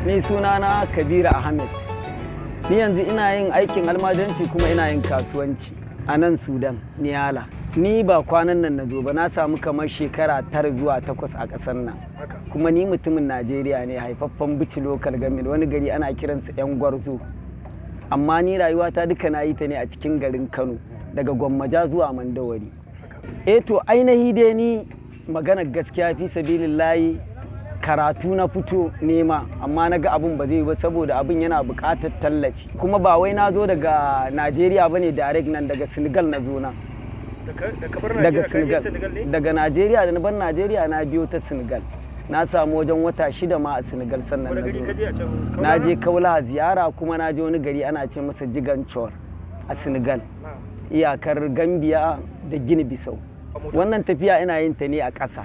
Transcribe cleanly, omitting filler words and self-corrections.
Ni sunana Kabiru Ahmed. Ni yanzu ina yin aikin almajiranci kuma ina yin kasuwanci a nan Sudan, Niyala. Ni ba kwanan nan na zo ba, na samu kamar shekara 9 zuwa 8 a ƙasar nan. Kuma ni mutumin Najeriya ne, haifaffen Bichi Local Government, wani gari ana kiransa 'Yan Gwarzo. Amma ni rayuwata duka na yi ta ne a cikin garin Kano, daga Gwammaja zuwa Mandawari. Eh to, ainihi dai ni maganar gaskiya fi sabilillahi karatu na fito nema, amma na ga abin ba zai yi ba saboda abin yana buƙatar tallafi. Kuma ba wai na zo daga Najeriya bane direct nan, daga Senegal na zo nan. Daga Senegal, daga Najeriya da na bar Najeriya na biyo ta Senegal. Na samu wajen wata 6 ma a Senegal sannan na zo. Na je Kaulaha ziyara, kuma na je wani gari ana ce masa Ziguinchor a Senegal, iyakar Gambia da Guinea Bissau. Wannan tafiya ina yin ta ne a ƙasa.